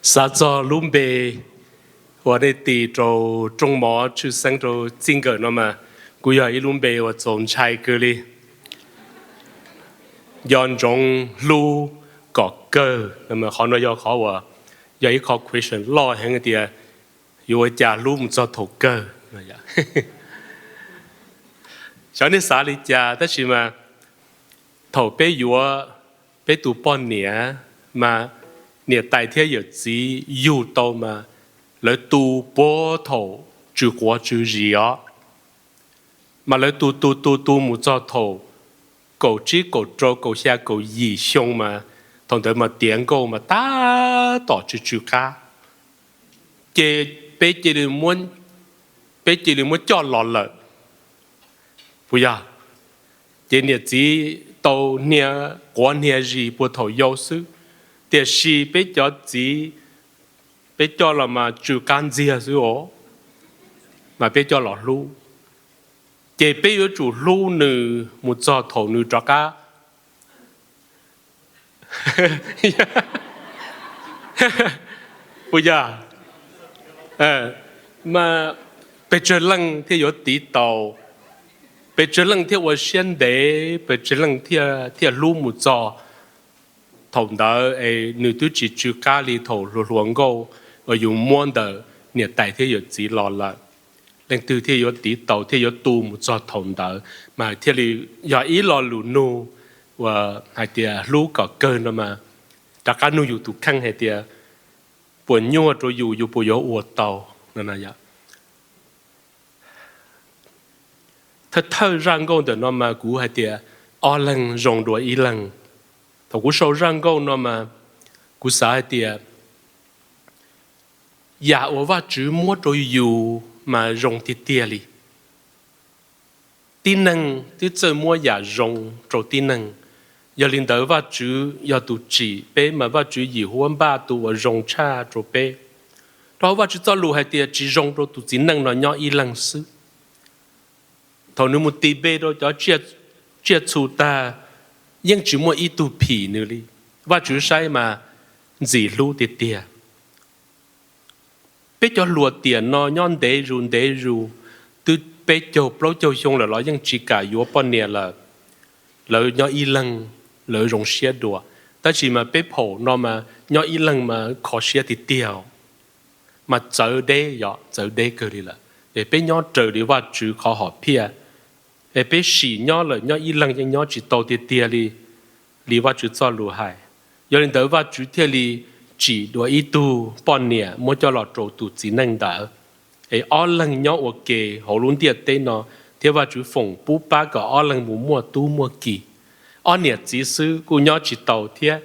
Xav txog lub npe uas nej tis rau rooj mov tshwj xeeb rau txij nkawm no mas, kuj yog ib lub npe uas txaus ntshai kawg li. Nco ntsoov hlub kom kawg. Qhov no yog qhov uas yog ib qho question loj heev tias yuav ua cas hlub mus txog thaum kawg. Xyov nej xav li cas tab sis mas thaum peb yuav peb tus poj niam mas niam tais thiab yawm txiv yug tau mas lawv tu puag thaum tsw quav tsw zis os, mas lawv tu tu tu tu mus txog thaum kaum tsib kaum rau kaum xya kaum yim xyoo mas thaum ntawd mas tiav nkauj mas tab tom tsw tsw qab, ces peb cia li muab, peb cia li muab coj los lawm, puas yog? Ces niam txiv tau hnia quav hnia zis puag thaum yau xwb, tiam sis peb cov txiv peb coj los mas tsw qab ntxiag xwb os, mas peb coj los hlub, ces peb yuav tsum hlub nws mus txog thaum nws rov qab puas yog? Mas pes tsawg leej thiaj yuav tiv tau, pes tsawg leej thiaj ua siab ntev, pes tsawg leej thiaj hlub mus txog thaum ntawd es nws twb tsis tsw qab li thaum hluas hluas nkauj uas yus muab ntawm niam tais thiab yawm txiv los lawm. Leej twg thiaj yuav tiv tau thiaj yuav tu mus txog thaum ntawd mas thiaj li yog ib lo lus nug uas hais tias hlub kom kawg no mas rov qab nug yus tus kheej hais tias puas nyuaj rau yus, yus puas yuav ua tau no. Thawj thawj zaj nkauj ntawm no mas kuv hais tias ob leeg zoo dua ib leeg. Thaum kuv sau zaj nkauj no mas kuv xav hais tias yam uas Vajtswv muab rau yus mas zoo tiag tiag li. Tib neeg twb txawj muab yam zoo rau tib neeg, yog li ntawd Vajtswv yog tus tsim peb mas Vajtswv yim huab npaj tus uas zoo tshaj rau peb. Rau qhov Vajtswv txoj lus hais tias tsis zoo rau tus txiv neej no nyob ib leeg xwb. Thaum nws mus tis npe rau cov tsiaj txhu tag, yeej tsis muaj ib tug phim nws li. Vajtswv saib mas ntxim hlub tiag tiag. Peb cov hluas tiam no nyob ntev zus ntev zus, twb peb caug plaub caug xyoo lawm los yeej tsis kam yuav poj niam lawm. Lawv nyob ib leeg, lawv zoo siab dua. Tab sis mas peb phaum no mas nyob ib leeg mas kho siab tiag tiag, mas txawv deb, yog txawv deb kawg li lawm. Es peb nyob raws li Vajtswv qhov hom phiaj, es peb sim nyob lawm nyob ib leeg yeej nyob tsis tau tiag tiag li, li Vajtswv txoj lus hais. Yog li ntawd Vajtswv thiaj li tsim dua ib tug poj niam muab coj los rau tus txiv neej ntawd, es ob leeg nyob ua ke hauv lub ntiaj teb no, thiab Vajtswv foom pub pab kom ob leeg mus muaj tub muaj ki. Ob niam txiv xwb kuj nyob tsis tau thiab,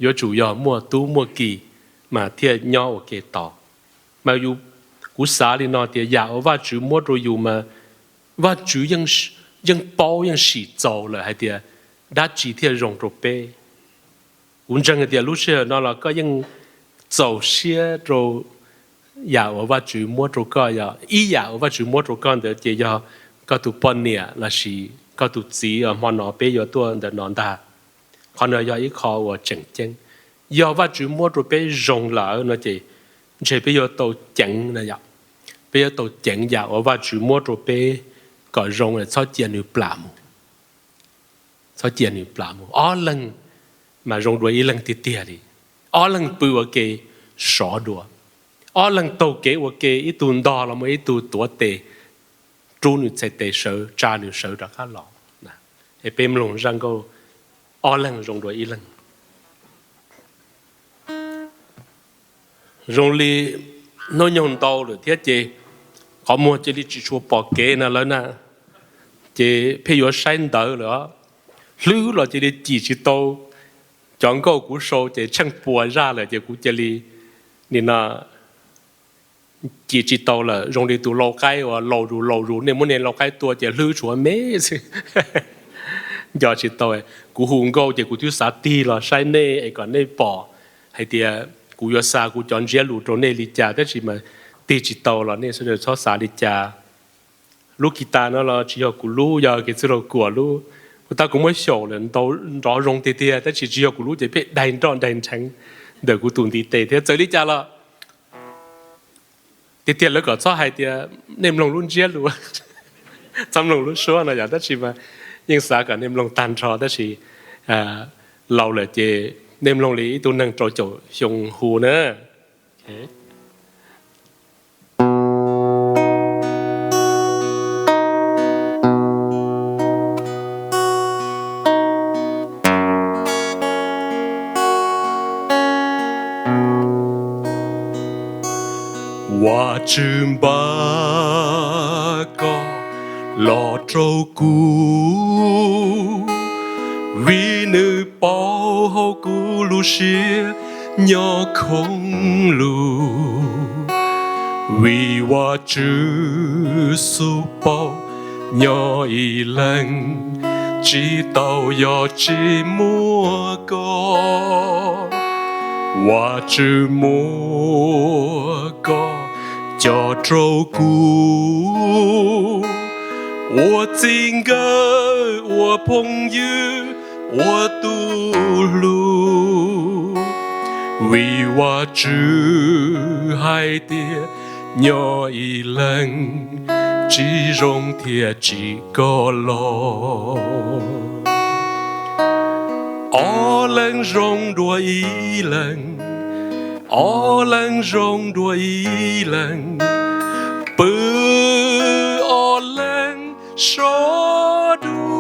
yuav tsum yog muaj tub muaj ki mas thiaj nyob ua ke tau. Mas kuv xav li no tias yam uas Vajtswv muab rau yus mas Vajtswv yeej paub yeej sim txaus lawm hais tias dab tsi thiaj zoo rau peb. Kuv ntseeg hais tias lub sij hawm no los koj yeej txaus siab rau yam uas Vajtswv muab rau koj. Yog ib yam uas Vajtswv muab rau koj ntawd ces yog koj tus poj niam lossis koj tus txiv uas hmo no peb yuav tuaj ntawm no ntag. Qhov no yog ib qho uas tseem ceeb. Yog Vajtswv muab rau peb zoo lawm no ces ntshe peb yuav tau ceev no, peb yuav tau ceev yam uas Vajtswv muab rau peb kom zoo, txhob cia nws plam mus. Txhob cia nws plam mus. Ob leeg mas zoo dua ib leeg tiag tiag li. Ob leeg pw ua ke sov dua, ob leeg taug kev ua ke, ib tug ntog los muaj ib tug tuav tes, rub nws txhais tes sawv, tsa nws sawv rov qab los. Es peb mloog zaj nkauj ob leeg zoo dua ib leeg. Zoo li hnub nyoog ntau lawm thiab ces qhov muag cia li tsis tshua pom kev na lawm na, ces pheej yuav saib ntawv lawm. Hlwb los cia li cim tsis tau, cov nkauj kuv sau ces tsheej pua zaj lawm ces kuv cia li nim no cim tsis tau lawm. Zoo li tus lau qaib uas laus zus laus zus, nej muab nej lau qaib tua ces hlwb tshuav me xwb, nco tsis tau. Kuv hu nkauj ces kuv twb xav tig los saib nej es kom nej pom hais tias kuv yuav xa kuv cov ntsiab lus rau nej li cas, tab sis mas tig tsis tau los nej sawv daws txhob xav li cas. Lub kis tas no los tsis yog kuv lub, yog kev txwj laus Kuam lub. Kuv tab kuv muab xyaum lawm, nrov zoo tiag tiag, tab sis tsis yog kuv lub ces pheej daig nroj daig nrheev. ntawm kuv tus ntiv tes thiab. Txawm li cas los tiag tiag lawv kom txhob hais tias nej mloog lub ntsiab lus, txhob mloog lub suab no yom, tab sis mas yeej xav kom nej mloog tag nrho, tab sis laus lawm ces nej mloog li ib tug neeg rau caum xyoo hu na. Vajtswv npaj koj los rau kuv, vim nws paub hauv kuv lub siab nyob khoob lug. Vim Vajtswv xub paub nyob ib leeg, tsis tau yog tsis muaj koj. Vajtswv muab koj coj rau kuv, ua txij nkawm ua phooj ywg ua tub hlub. Vim Vajtswv hais tias nyob ib leeg tsis zoo thiaj tsim koj los. Ob leeg zoo dua ib leeg, ob leeg zoo dua ib leeg, pw ob leeg sov dua.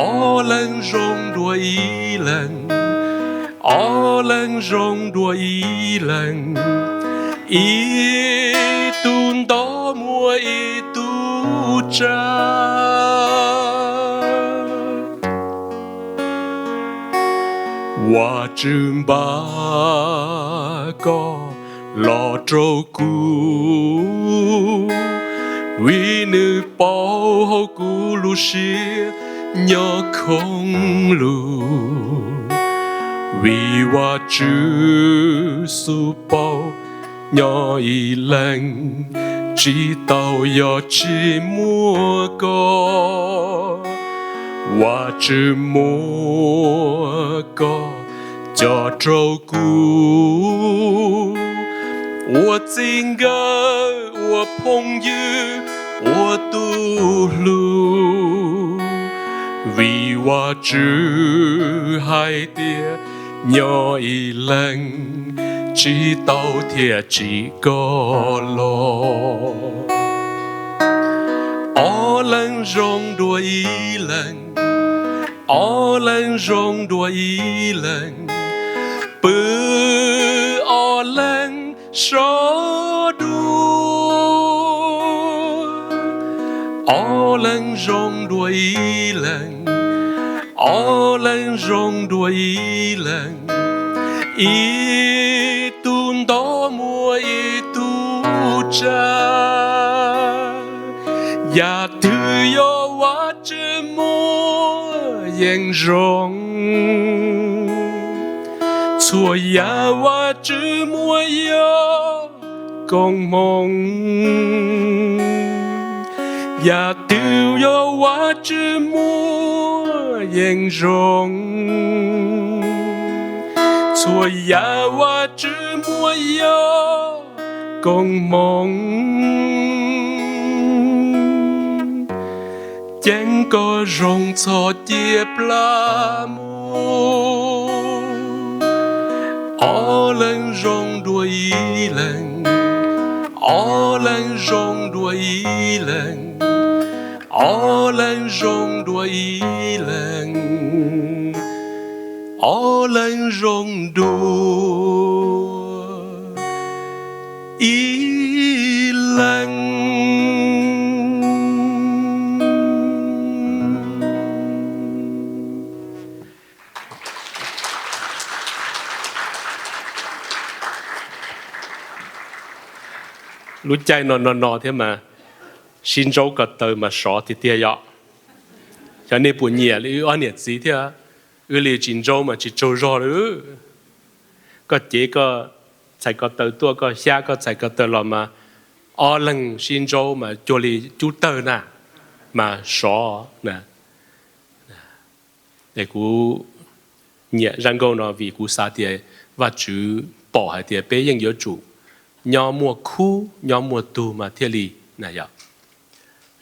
Ob leeg zoo dua ib leeg, ob leeg zoo dua ib leeg, ib tug nto muaj ib tug tsa. Vajtswv npaj koj los rau kuv, vim nws paub hauv kuv lub siab nyob khoob lug. Vim Vajtswv xub paub nyob ib leeg, tsis tau yog tsis muaj koj. Vajtswv muab koj coj rau kuv, ua txij nkawm ua phooj ywg ua tub hlub. Vim Vajtswv hais tias nyob ib leeg tsis tau thiaj tsim koj los. Ob leeg zoo dua ib leeg, ob leeg zoo dua ib leeg, pw ob leeg sov dua. Ob leeg zoo dua ib leeg, ob leeg zoo dua ib leeg, ib tug nto muaj ib tug tsa. Yam twg yog Vajtswv muaj yeej zoo, txhua yam Vajtswv muaj yog koob hmoov. Yam twg yog Vajtswv muaj yeej zoo, txhua yam Vajtswv muaj yog koob hmoov. Ceeb koj zoo txhob cia plam mus. Ob leeg zoo dua ib leeg, ob leeg zoo dua ib leeg, ob leeg zoo dua ib leeg, ob leeg zoo dua ib leeg. Lub caij no no no thiab mas sib ntsaub ko taw mas sov tiag tiag yom. Xyov nej puas nyiam li wb ob niam txiv thiab, wb li tsis ntsaub mas tsis tsaug zog li. Koj cev koj txhais ko taw tuaj, koj xyab koj txhais ko taw los mas ob leeg sib ntsaub mas cuag li cub tawg na, mas sov na. Es kuv Nyiam zaj nkauj no vim kuv xav tias Vajtswv pom hais tias peb yeej yuav tsum nyob muaj khub nyob muaj tug mas thiaj li na yom.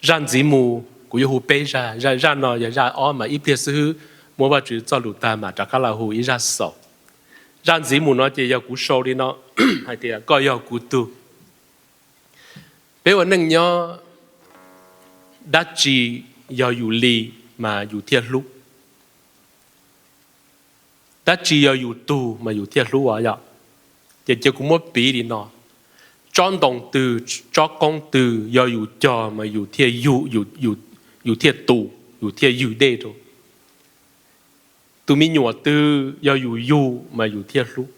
Zaj ntxiv mus kuv yuav hu peb zaj, zaj no yog zaj ob mas ib pliag xwb muab Vajtswv txoj lus tag mas rov qab los hu ib zaj xaus. Zaj ntxiv mus no ces yog kuv sau li no hais tias koj yog kuv tug. Peb ua neej nyob, dab tsi yog yus li mas yus thiaj hlub? Dab tsi yog yus tug mas yus thiaj hlub os yom? Ces cia kuv muab piv li no, tsob ntoo twg tsob qoob twg yog yus cog mas yus thiaj, yus thiaj tu, yus thiaj ywg dej rau. Tus me nyuam twg yog yus yug mas yus thiaj hlub.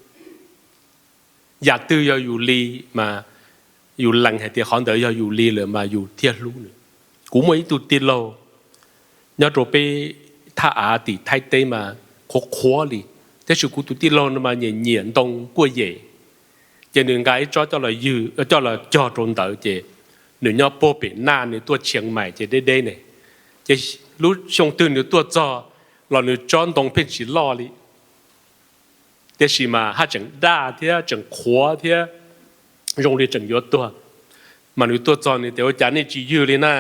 Yam twg yog yus li mas yus lees hais tias qhov ntawd yog yus li lawm mas yus thiaj hlub nws. Kuv muaj ib tug tij laug nyob rau peb thaj av tim Thaib teb mas qhuav qhuav li, tab sis kuv tus tij laug no mas nyiam nyiam ntoo kuaj yem, ces nws nqa ib tsob coj los cog rau ntawd ces nws nyob puag pem Naj, nws tuaj Tsheev Maim ces deb deb ne, ces lub xyoo twg nws tuaj txog los nws tsob ntoo pheej tsis loj li, tiam sis mas haj tseem daj thiab tseem qhuav thiab zoo li tseem yuav tuag. Mas nws tuaj txog nws tias ua cas nej tsis ywg li na?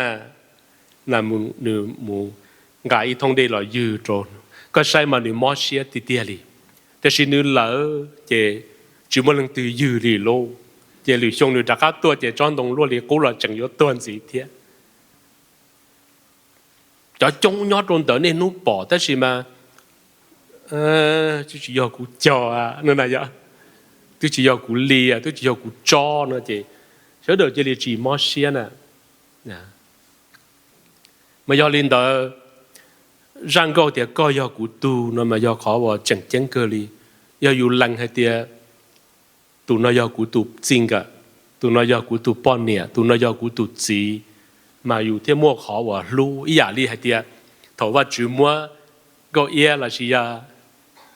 Nws mus nqa ib thooj dej los ywg rau, koj saib mas nws mob siab tiag tiag li, tiam sis nws lawm ces tsis muaj leej twg ywg li lauj. Ces lwm xyoo nws rov qab tuaj ces tsob ntoo luaj li qub los tseem yuav tuag ntxiv thiab. Cov coob nyob rau ntawd niaj hnub pom tab sis mas twb tsis yog kuv cog, twb tsis yog kuv li, twb tsis yog kuv tsob no ces sawv daws cia li tsis mob siab na. Mas yog li ntawd, zaj nkauj tias koj yog kuv tug no mas yog qhov uas tseem ceeb kawg li. Yog yus lees hais tias tus no yog kuv tus txij nkawm, tus no yog kuv tus poj niam, tus no yog kuv tus txiv, mas yus thiaj muaj qhov uas hlub. Ib yam li hais tias thaum Vajtswv muab Nkauj Iab lossis yog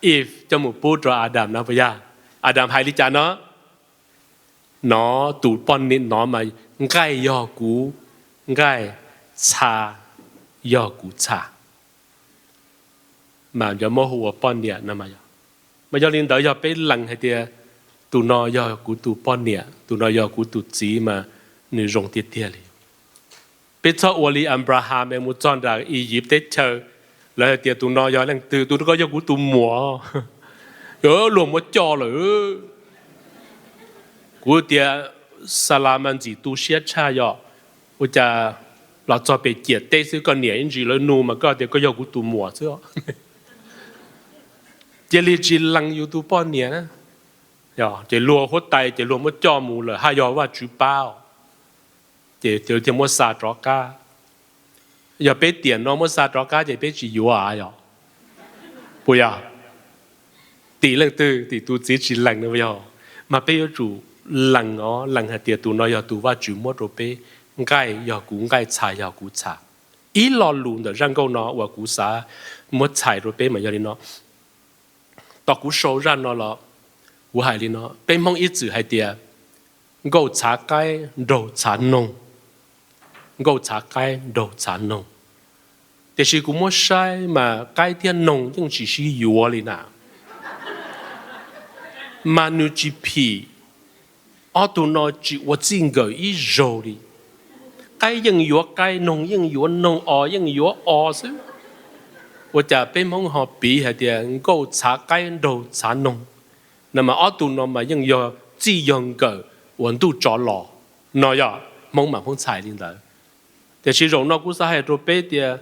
Eve coj mus pub rau Adam no puas yog? Adam hais li cas no? Nov tus poj niam no mas nqaij yog kuv nqaij, txha yog kuv txha, mas cov muab hu ua poj niam no. Mas yog li ntawd yog peb lees hais tias tus no yog kuv tus poj niam, tus no yog kuv tus txiv mas nws zoo tiag tiag li. Peb txhob ua li Abraham es mus txog nram Iziv teb chaws, lawv hais tias tus no yog leej twg, tus no yog kuv tus muam, luag muab coj lawm. Kuv tias Xalas mas ntxim tu siab tshaj yom, ua cas los txog pem ciam teb xwb koj niam ib ntsis lawv nug mas koj tias koj yog kuv tus muam xwb. Cia li tsis lees yus tus poj niam na. Ces luag huab tais ces luag muab coj mus lawm haj yog Vajtswv pab, ces thiaj muab xa rov qab. Yog peb tiam no muab xa rov qab ces peb tsis yuav yom? Puas yog? Tim leej twg, tim tus txiv tsis lees no yog? Mas peb yuav tsum lees os, lees hais tias tus no yog tus Vajtswv muab rau peb, nqaij yog kuv nqaij, txha yog kuv txha. Ib lo lus ntawm zaj nkauj no uas kuv xav muab txhais rau peb mas yog li no. Tom kuv sau zaj no los kuv hais li no, peb Hmoob ib txwm hais tias nkauj txhav qaib, nraug txhav noog. Nkauj txhav qaib, nraug txhav noog. Tiam sis kuv muab saib mas qaib thiab noog yeej tsis sib yuav li na. Mas nws tsis phim, ob tug no tsis ua txij nkawm ib zaug li. Qaib yeej yuav qaib, noog yeej yuav noog, os yeej yuav os xwb. Ua cas peb Hmoob ho piv hais tias nkauj txhav qaib, nraug txhav noog? No mas ob tug no mas yeej yog txij yog nkawm uas ntuj tso los no yog Hmoob mas Hmoob txhais li ntawd. Tiam sis zaum no kuv xav hais rau peb tias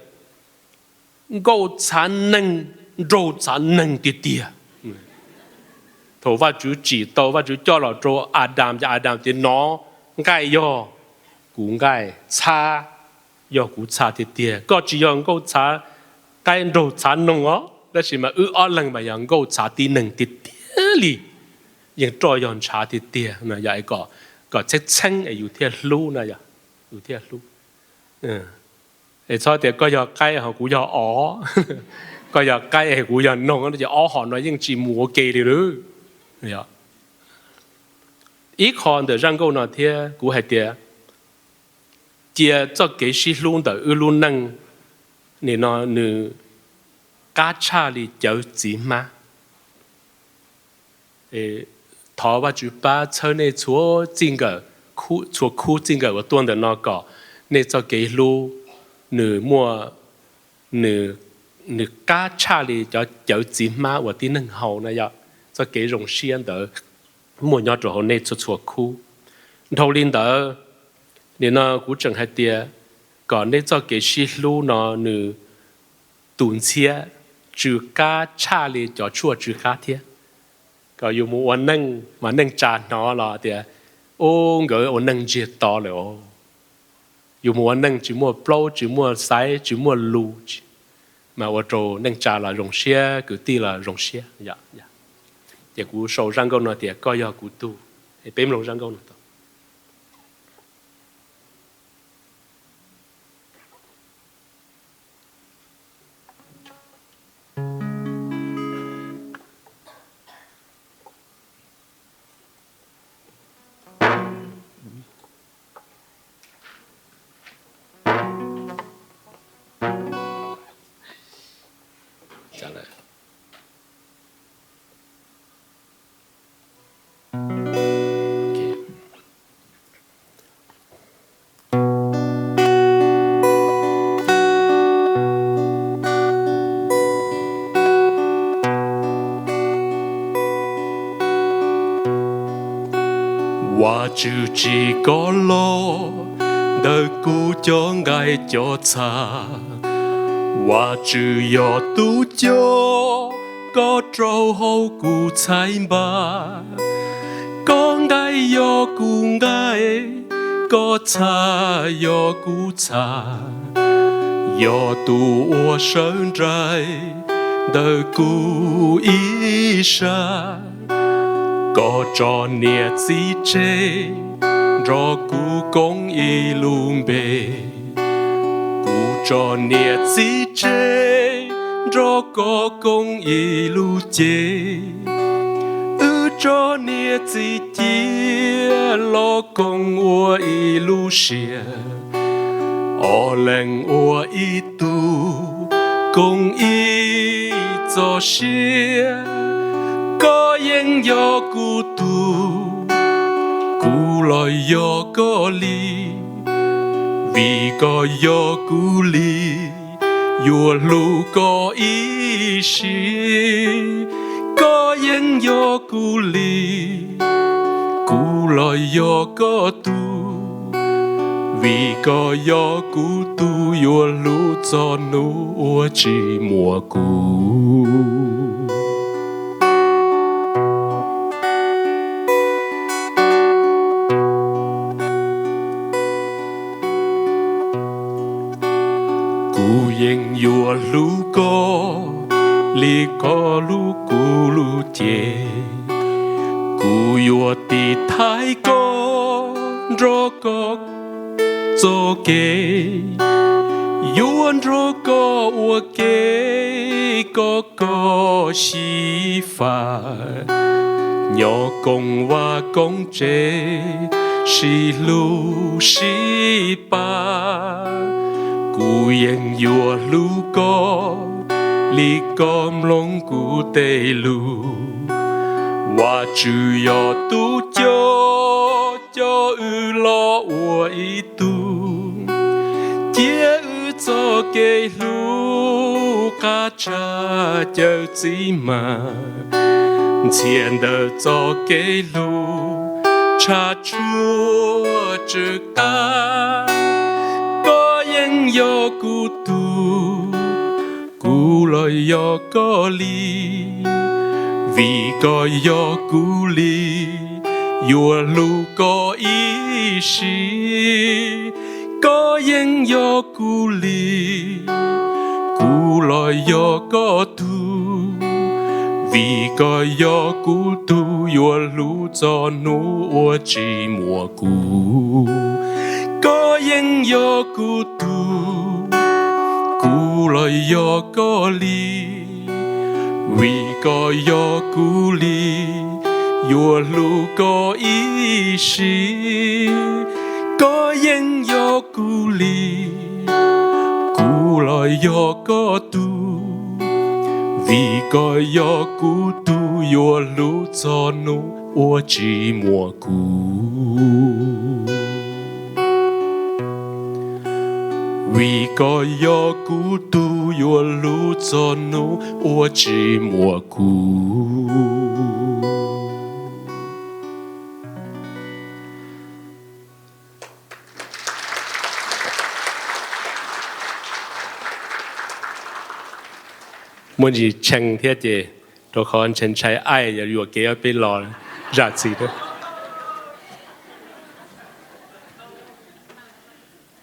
nkauj txhav neeg, nraug txhav neeg tiag tiag. Thaum Vajtswv tsim tau, Vajtswv coj los rau Adas, ces Adas tias nov, nqaij yog kuv nqaij, txha yog kuv txha tiag tiag. Koj tsis yog nkauj txhav qaib, nraug txhav noog os, tab sis mas wb ob leeg mas yog nkauj txhav tib neeg tiag tiag li. Yeej roj yog ntshav tiag tiag, kom txheeb txheeb es yus thiaj hlub na, yus thiaj hlub. Es txhob tias koj yog qaib ho kuv yog os, koj yog qaib es kuv yog noog, ces ob hom no yeej tsis mus ua ke li lawm. Ib qho ntawm zaj nkauj no thiab kuv hais tias cia txoj kev sib hlub ntawm wb lub neej nim no nws qab tshaj li cawv txiv hmab. Thov Vajtswv pab txhawb nej txhua khub txij nkawm uas tuaj ntawm no kom nej txoj kev hlub nws muaj, nws qab tshaj li cov cawv txiv hmab uas tib neeg haus na yom. Txoj kev zoo siab ntawd muaj nyob rau hauv nej txhua txhua khub. Dhau li ntawd, nim no kuv tseem hais tias kom nej txoj kev sib hlub no nws tus ntxhiab tsw qab tshaj li cov tshuaj tsw qab thiab. Kom yus mus ua neej mas neej tsa hnov los tias, ub, nkawd ua neej ntsiag to lawm os. Yus mus ua neej tsis muaj plaub tsis muaj xaiv tsis muaj lus, mas ua rau neej tsa los zoo siab, kwv tij los zoo siab. Ces kuv sau zaj nkauj no tias Koj Yog Kuv Tug. Peb mloog zaj nkauj no tau. Vajtswv tsim koj los ntawm kuv cov nqaij cov txha. Vajtswv yog tus coj koj rau hauv kuv txhais npab. Koj nqaij yog kuv nqaij, koj txha yog kuv txha. Yog tus uas sawv nraim ntawm kuv ib sab. Koj tso niam txiv tseg nrog kuv koob ib lub npe. Kuv tso niam txiv tseg nrog koj koob ib lub cev. Wb tso niam txiv cia los koom ua ib lub siab. Ob leeg ua ib tug koom ib txoj sia. Koj yeej yog kuv tug, kuv los yog koj li. Vim koj yog kuv li, yuav hlub koj ib sim. Koj yeej yog kuv li, kuv los yog koj tug. Vim koj yog kuv tug, yuav hlub txog hnub uas tsis muaj kuv. Kuv yeej yuav hlub koj li koj hlub kuv lub cev. Kuv yuav tiv thaiv koj nrog koj txoj kev, yuav nrog koj ua ke, koj koj xyiv fab, nyob koom vaj koom tsev, sib hlub sib pab. Kuv yeej yuav hlub koj li koj mloog kuv tej lus. Vajtswv yog tus coj coj wb los ua ib tug. Cia wb txoj kev hlub qab tshaj cawv txiv hmab, ntxhias ntawm txoj kev hlub tshaj tshuaj tsw qab. Koj yeej yog kuv tug, kuv los yog koj li. Vim koj yog kuv li, yuav hlub koj ib sim. Koj yeej yog kuv li, kuv los yog koj tug. Vim koj yog kuv tug, yuav hlub txog hnub uas tsis muaj kuv. Koj yeej yog kuv tug, kuv los yog koj li. Vim koj yog kuv li, yuav hlub koj ib sim. Koj yeej yog kuv li, kuv los yog koj tug. Vim koj yog kuv tug, yuav hlub txog hnub uas tsis muaj kuv. Vim koj yog kuv tug, yuav hlub txog hnub uas tsis muaj kuv. Muaj ntsis tshee thiab ces rau qhov ntshai ntshai aib yuam kev peb los zam txim.